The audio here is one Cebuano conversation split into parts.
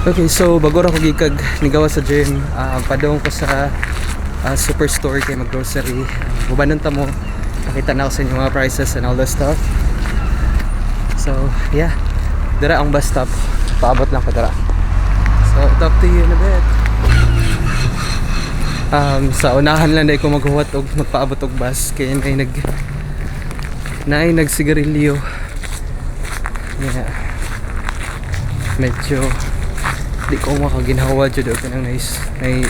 Okay, so bago ra ko gikag nigawa sa gym, padung ko sa superstore kay mag-grocery. Ubanon ta mo, pakita na ako sa inyo mga prices and all that stuff. So, yeah. Dira ang bus stop. Paabot lang ko dira. So, talk to you in a bit. Sa unahan lang dahil ko maghuwat og magpaabot og bus kay naay nagsigarilyo. Yeah. Medyo di ko makaginhawa jud og kanang nice nay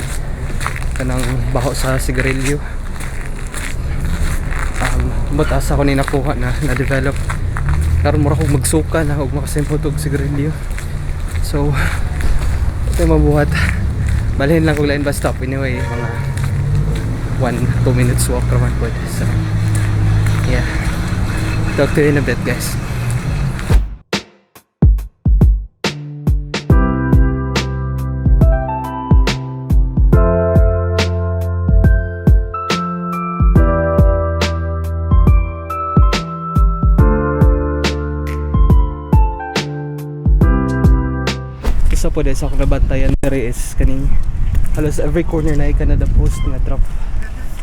kanang baho sa sigarilyo. But asa ko ni nakuha na na-develop karon, mura kog magsuka na og makasimhot og sigarilyo. So ito yung mabuhat, balhin lang kog lain bus stop. Anyway, mga 1 2 minutes walk raman po. So yeah, talk to you in a bit, guys. Isa po sa akong nabantayan diri is kaning halos every corner na Canada Post nga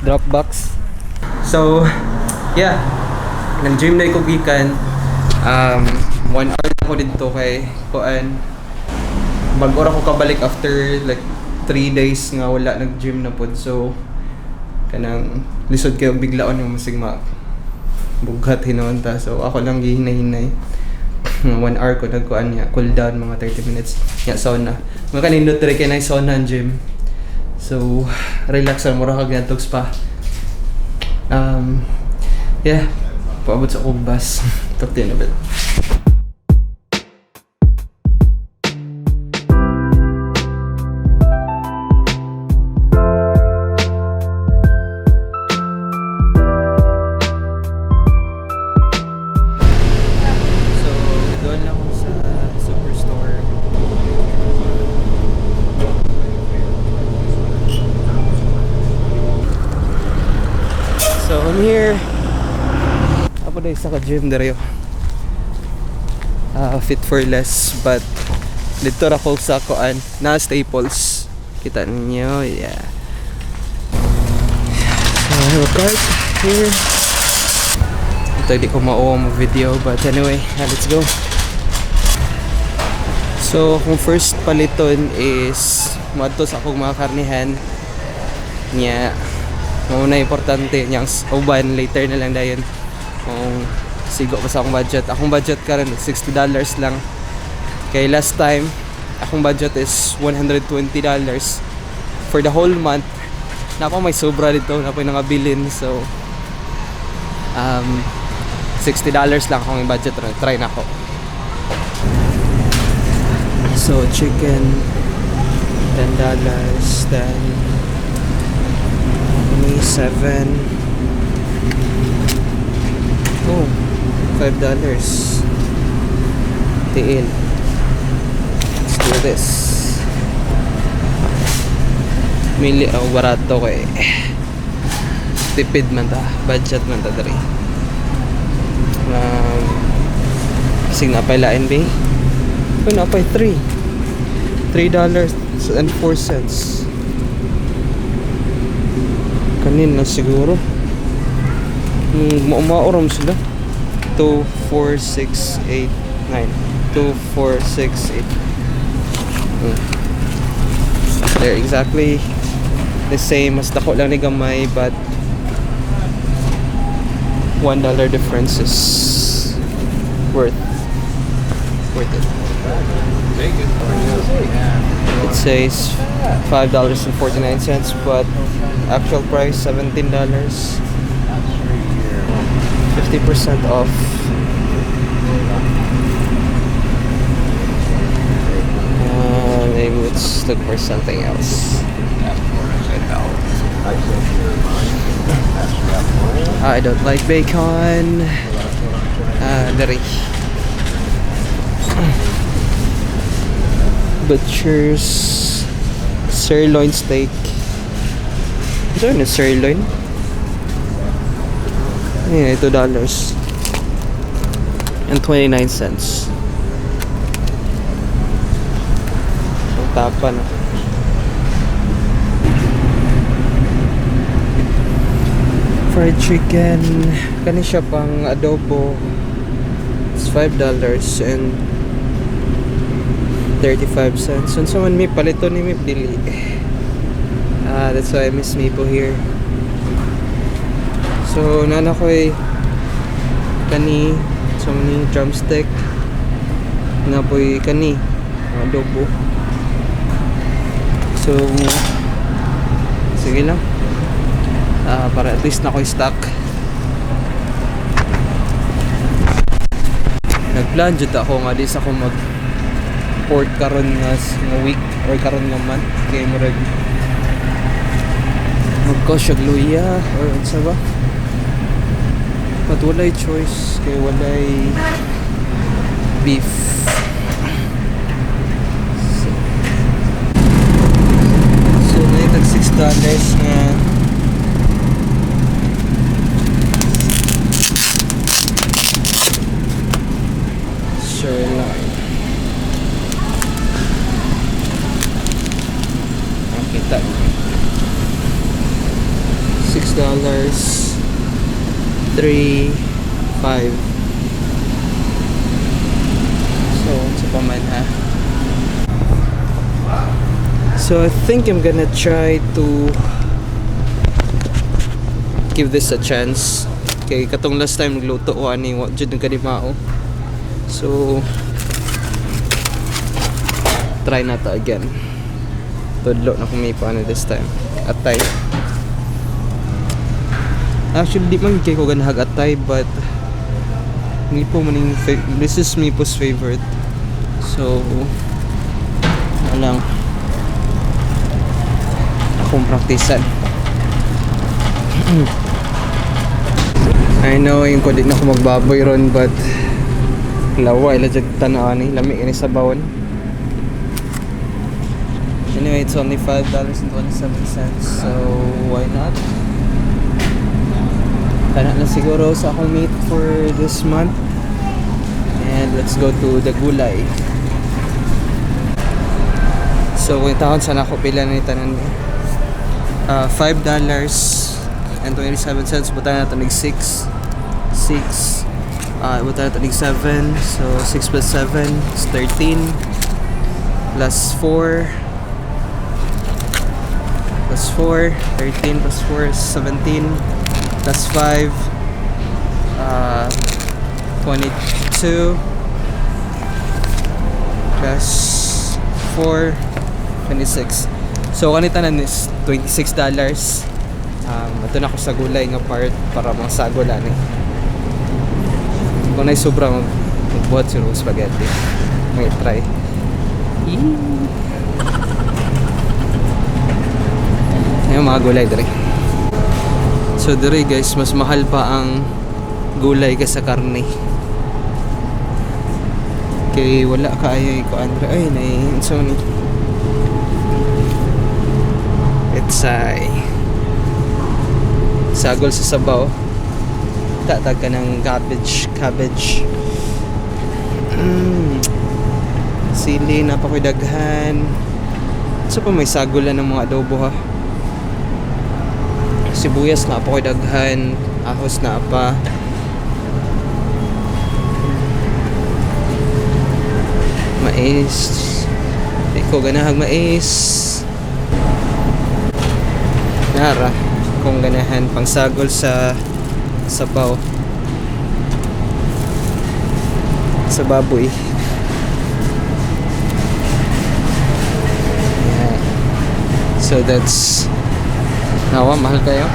drop box. So, yeah. Nag-gym na ko gikan. 1 hour na ako dito kay kuan. Bag-o ra ko kabalik after like 3 days nga wala nag-gym na pod. So, kanang lisod kayo biglaon yung masig ma bughat hinuon ta. So, ako lang gihinay-hinay. Mga 1 hour ko nagkuan niya, cool down mga 30 minutes. Ya sauna. Mga kanindot diri kay na sauna ang gym. So, relax lang, mura kag ngadtog spa. Yeah, paabot sa akong bus. Talk to you in a bit. So, doon lang ako sa superstore. So, I'm here. Ako na isa ka gym diri. Fit for less, but dito ra ko sa kuan na Staples. Kita ninyo, yeah. So, I have a cart here. Ito, hindi ko mauwa mo video, but anyway, yeah, let's go. So, kung first paliton is moadto sa akong mga karnihan niya. Mao na importante niyang uban later na lang dayon kung sigo pa sa akong budget. Akong budget karon $60 lang. Kay last time, akong budget is $120 for the whole month. Napa may sobra dito, napa nangabilin. So, $60 lang akong budget ron. Try na ako. So, chicken, $10, then 7. Oh, $5. Tiil. Let's do this. Mili ako barato kay tipid man ta, budget man ta diri. Kasi napay lain ba? Oh, napay 3. $3.04. Kanin na siguro. Maumaorom sila. 2, 4, 6, 8, 9. 2, 4, 6, 8. They're exactly the same. Mas dako lang ni gamay, but $1 difference is worth it. It says $5.49, but actual price $17. 50% off. Maybe let's look for something else. I don't like bacon. Diri. Butcher's sirloin steak. Ito yun, sirloin? Yeah, $2.29. Tapa na. Fried chicken. Kani siya pang adobo. It's $5.35. Unsa man mi palito ni mi dili. Ah, that's why I miss Mipo here. So, nana ko'y kani, so ni drumstick na po'y kani adobo. So, sige lang. Ah, para at least na ko'y stock. Nagplan jud ako nga di sa ako mag pork karon nga week or karon nga month kay murag mag-cost siya luya or unsa ba, but walay choice kay walay beef. So naa tag $6 nga sirloin. Ang kita, $6, 3, 5. So unsa pa man ha. So I think I'm gonna try to give this a chance kay katong last time nagluto ko ani, wa jud nagkalimao. So try na to again. Tudlo na kung may paano this time. Atay. Actually, di man kay ko ganahag atay, but Mipo maning this is Mipo's favorite. So ano lang akong praktisan. I know yung ko di na ako magbaboy ron, but lawa ila jud tan-aw ni, lami ini sa bawon. Anyway, it's only $5.27, so why not? Kana na siguro sa akong meat for this month. And let's go to the gulay. So, kung taon sana ako pila na ni tanan ni. $5.27, butan nato nig 6. 6. Butan nato nig 7. So, 6 plus 7 is 13. Plus 4. Plus 4. 13 plus 4 is 17. Plus 5. 22. Plus 4. 26. So, kani tanan is $26. Ito na ako sa gulay nga part para mga sagol ani. Kung naay sobra, magbuhat siguro og spaghetti. May try. Yee. Ayun, mga gulay dere. So dere guys, mas mahal pa ang gulay kaysa karne. Kay wala kaayo ko andre ay nay unsa man ni? It's ay sagol sa sabaw. Tatag ka ng cabbage, cabbage. Sili, napakoy daghan. So pa may sagol na ng mga adobo ha. Sibuyas na po daghan, ahos na pa. Mais. Di ko ganahag mais. Nara, kung ganahan pangsagol sa sabaw. Sa baboy. Yeah. So that's nawa, mahal kayo.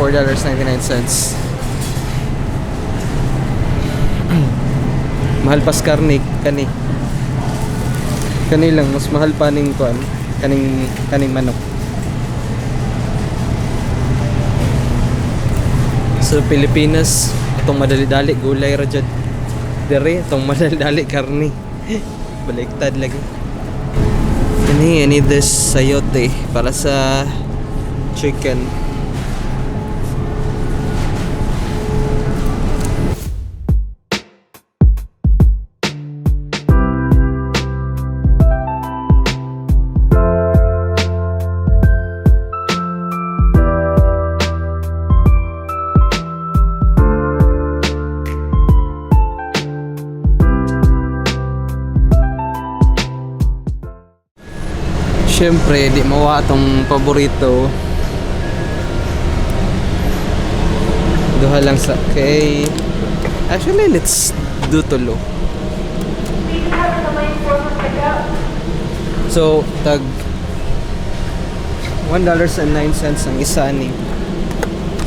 $4.99. Mahal pas karne kani. Kani lang mas mahal pa ning kuan, kaning manok. Sa Pilipinas, itong madali-dali gulay ra jud. Dere itong madali-dali karne. Baliktad lagi. Kani, I need this sayote para sa chicken. Siyempre, di mawa atong paborito. Duha lang sa okay. Actually, let's do tulo. So, tag $1.09 ang isa ni.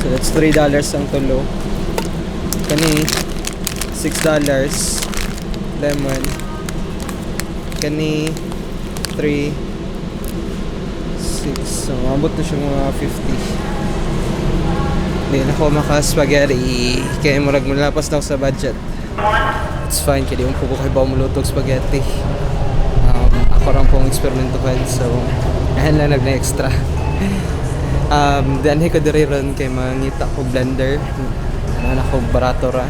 So, that's $3 ang tulo. Kani, $6 lemon. Kani, 3 6. So, maabot na siya mga 50. Hindi na ako maka-spaghetti. Kaya murag mulapas na ako sa budget. It's fine, kaya di mo po ko kayo mulutog spaghetti. Ako lang pong eksperimentuhan, so ayan lang nag extra. Danhi ko diri ron kay mangita ko blender. Ano na ko, barato ra.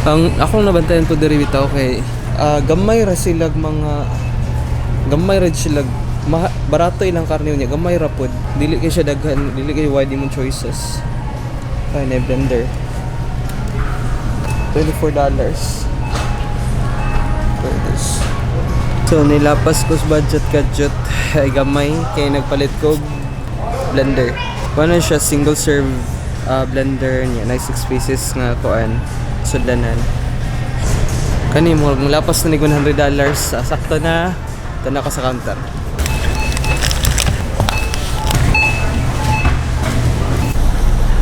Ang akong nabantayan po diri bitaw kay gamay ra silag mga gamay ra sila barato ilang karne niya, gamay ra pod, dili kay siya daghan, dili kay wide imong choices. Ay, na blender, $24 for this. So nilapas ko sa budget kadyot ay gamay kay nagpalit ko blender. Kuan siya, single serve blender niya na 6 pieces nga kuan sudlanan. Kani mo mulapas na ni $100. Ah, sakto na tanaw ko sa counter.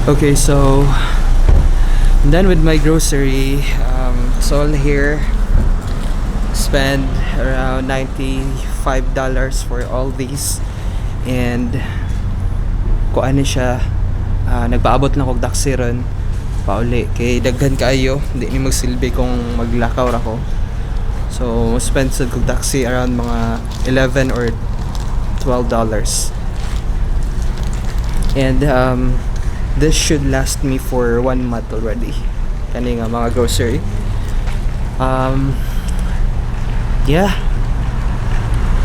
Okay, so I'm done with my grocery. So all here, spend around $95 for all these and kuan ni siya, nagpaabot lang kog taxi ron pauli kay daghan kaayo, di ni magsilbi kung maglakaw ra ko. So spend sad kog taxi around mga 11 or $12 and this should last me for one month already, kani nga mga grocery. Yeah,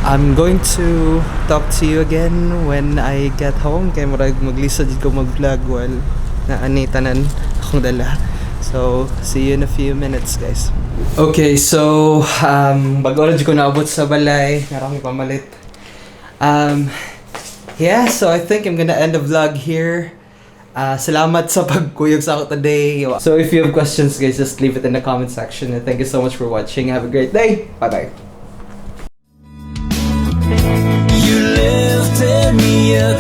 I'm going to talk to you again when I get home kay murag maglisod jud ko mag-vlog while na ani tanan akong dala. So, see you in a few minutes, guys. Okay, so bago ra jud ko naabot sa balay, narang pamalit. Yeah, so I think I'm gonna end the vlog here. Salamat sa pagkuyog sa ako today. So if you have questions, guys, just leave it in the comment section. And thank you so much for watching. Have a great day. Bye-bye. You lifted me up,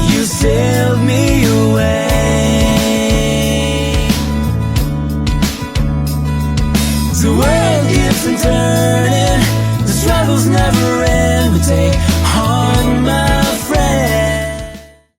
you sailed me away. The world keeps on turning, the struggles never end. But take heart, my